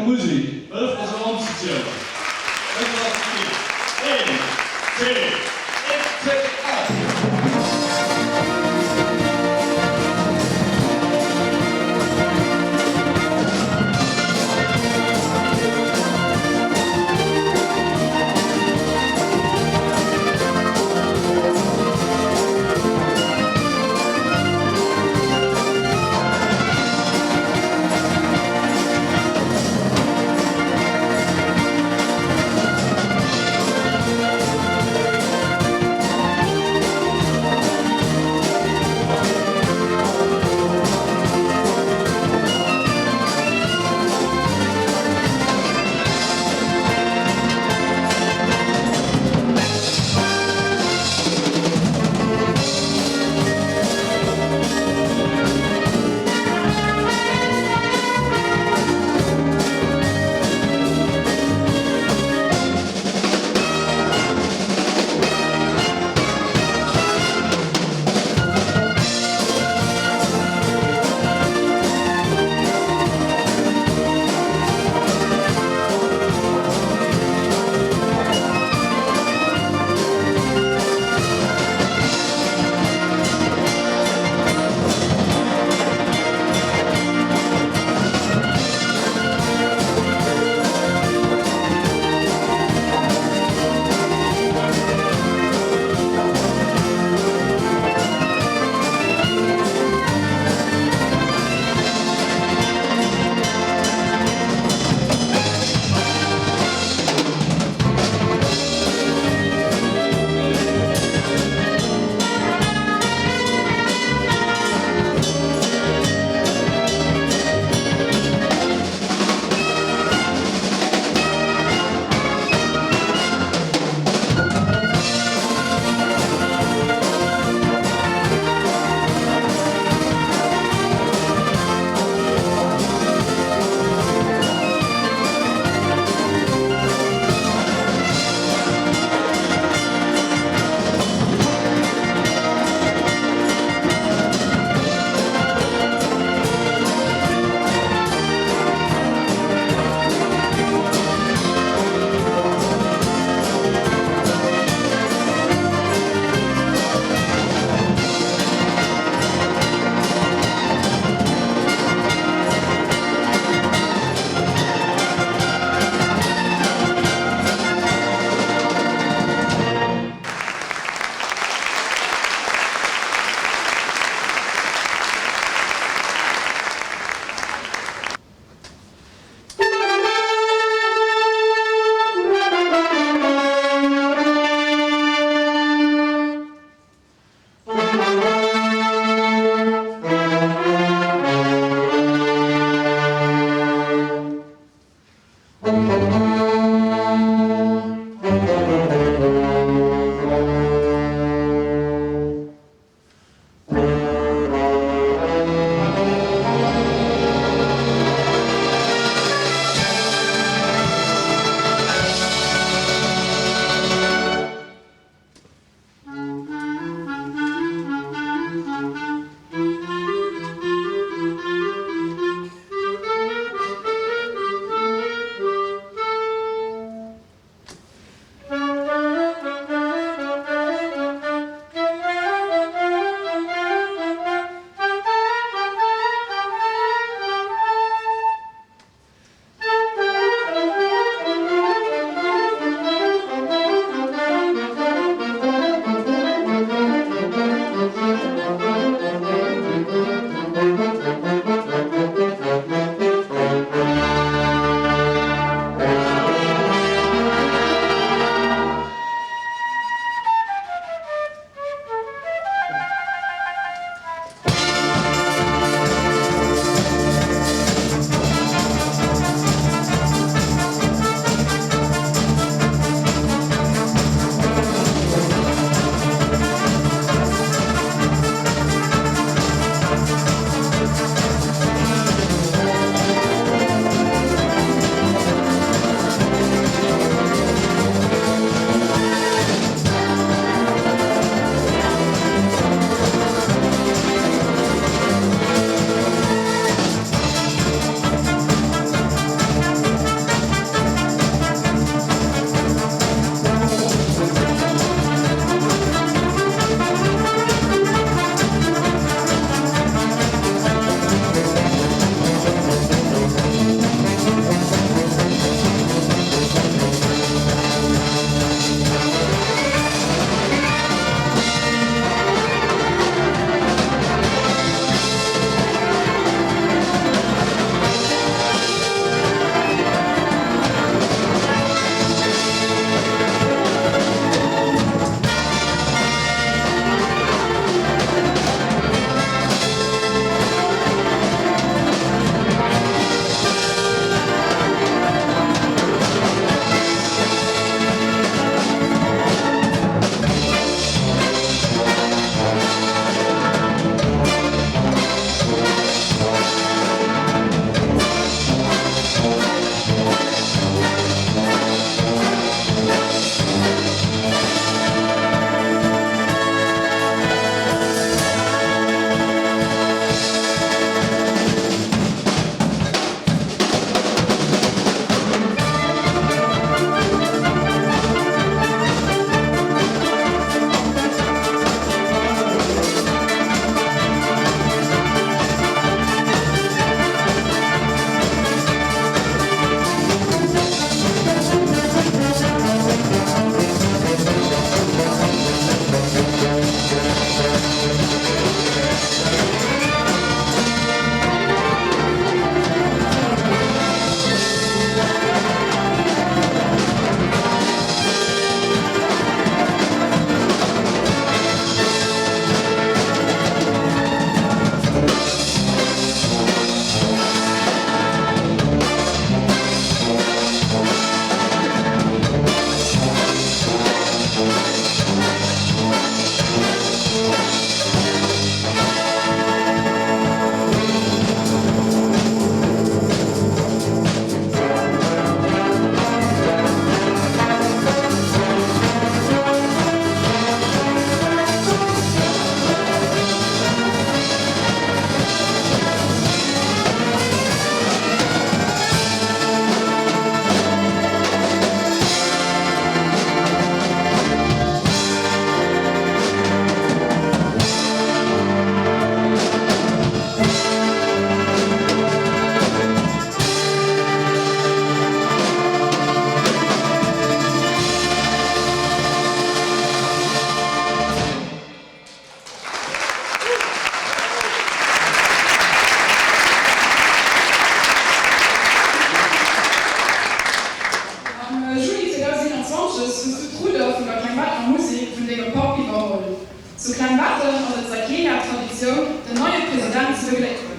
Musek. Hëlleft mer se anzezielen. Ech ass d'Spill. Een, zwee, een, zwee, dräi.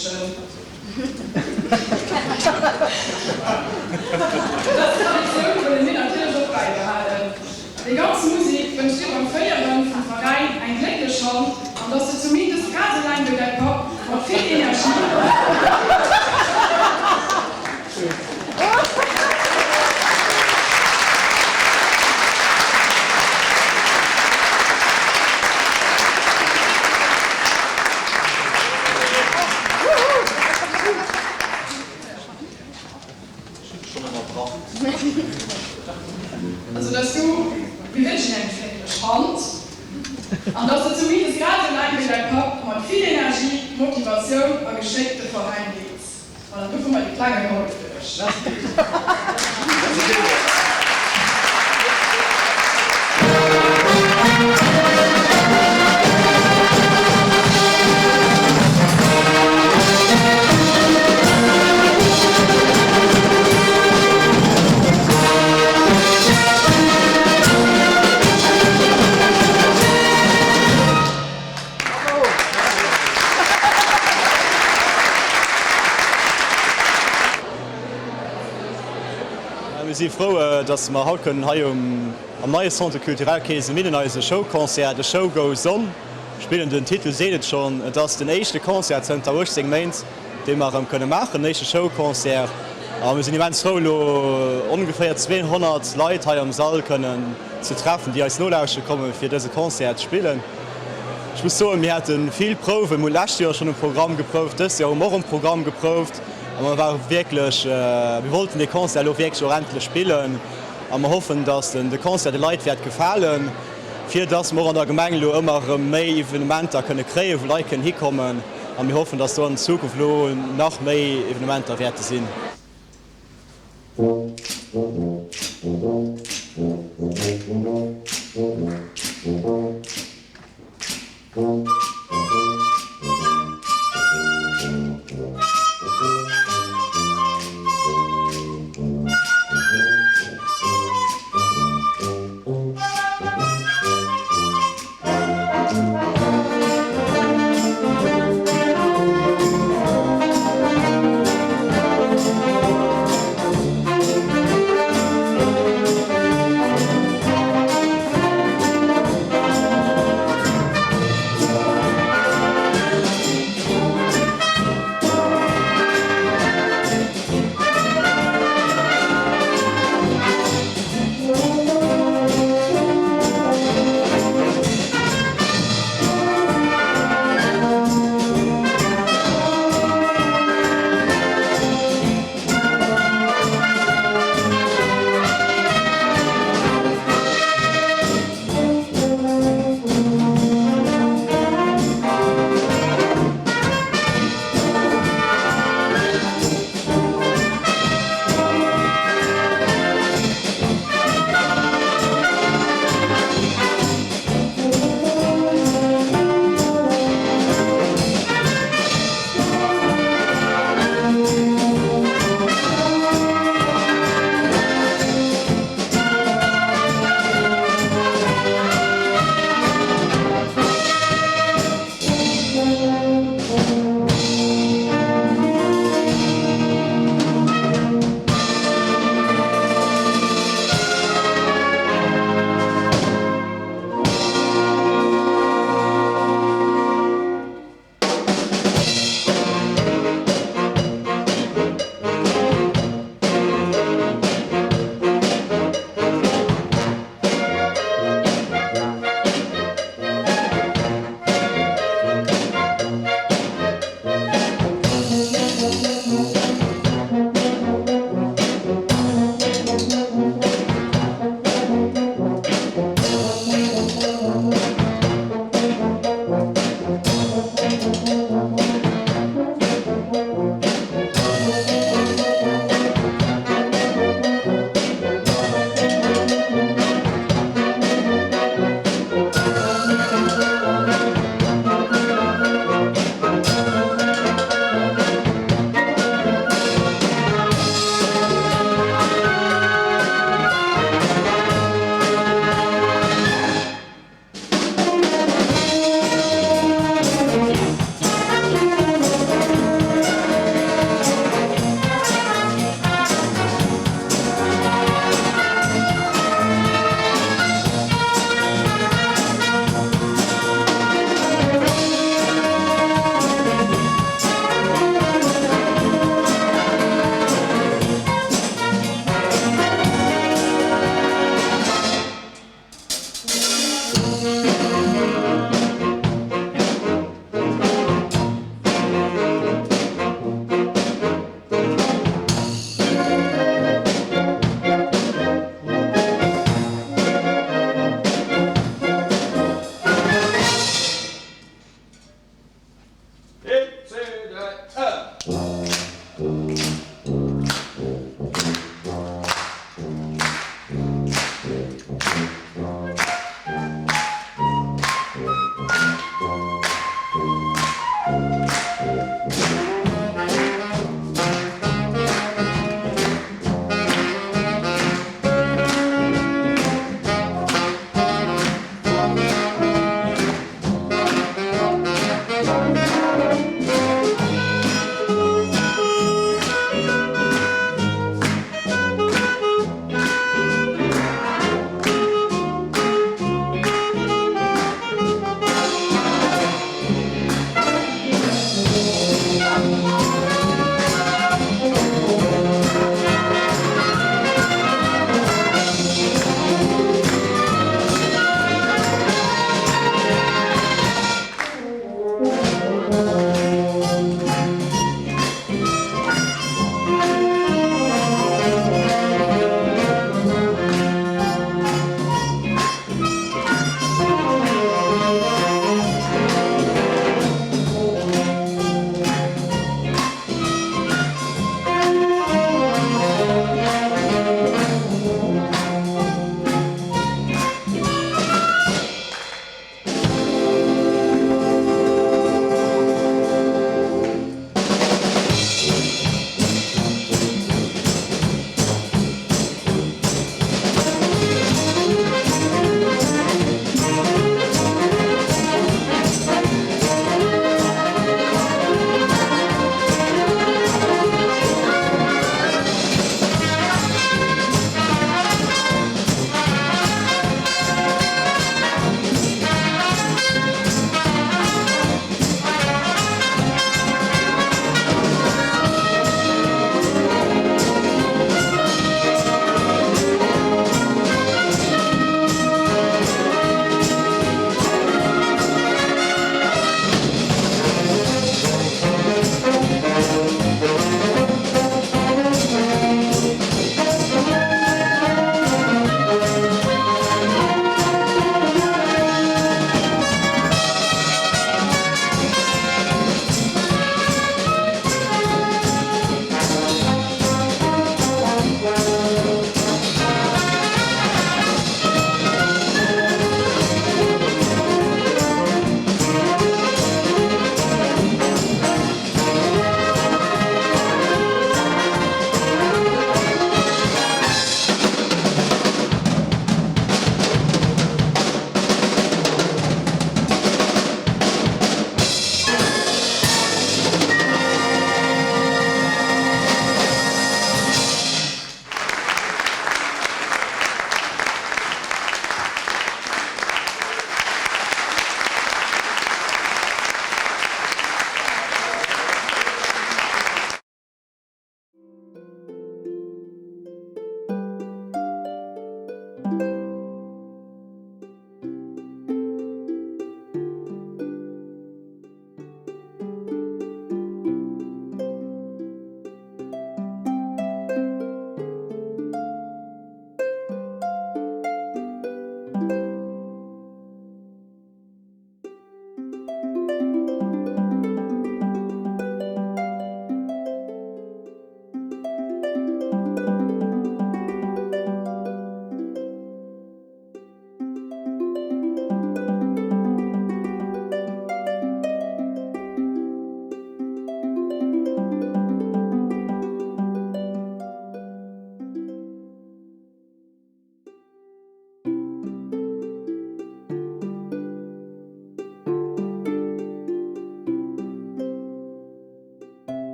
Meedchen. Dës Traditioun wëlle mir natierlech och bäibehalen. Déi ganz Musik wënscht dir beim Féieren vum Veräin eng glécklech Hand an dass de zumindest grad esou laang wéi däi Papp mat vill Energie Also dass du, mir wënschen eng glécklech Hand an dass de zumindest grad esou laang wéi däi Papp mat vill Energie, Motivatioun a Geschéck de Veräin leeds. Voilà, do hu mer déi kleng Gehollef fir dech. Merci villmools. Mir si frou, dass mer haut kënnen hei um am neie Centre culturel Keesemillen eise Showconcert, The Show Goes On, spillen. Den Titel seet et schonn, et ass den éischte Concert zënter 18 Méint, dee mer erëm kënne maachen, den éischte Showconcert. A mir sinn immens frou, elo ongeféier 200 Leit hei am Sall kënnen ze treffen, déi eis nolauschteren kommen, fir dëse Concert ze spillen. Ech muss soen, mir hate vill Prouwen. Mir hunn d'lescht Joer schonn um Programm geprouft, dëst Joer hu mer och um Programm geprouft a mer ware wierklech, mir wollten dee Concert elo wierklech och endlech spillen a mer hoffen, dass de Concert de Leit wäert gefalen, fir dass mer och an der Gemeng elo ëmmer erëm méi Evenementer kënne kréien, wou Leit kënnen hikommen a mir hoffen, dass do an Zukunft elo nach méi Evenementer wäerte sinn.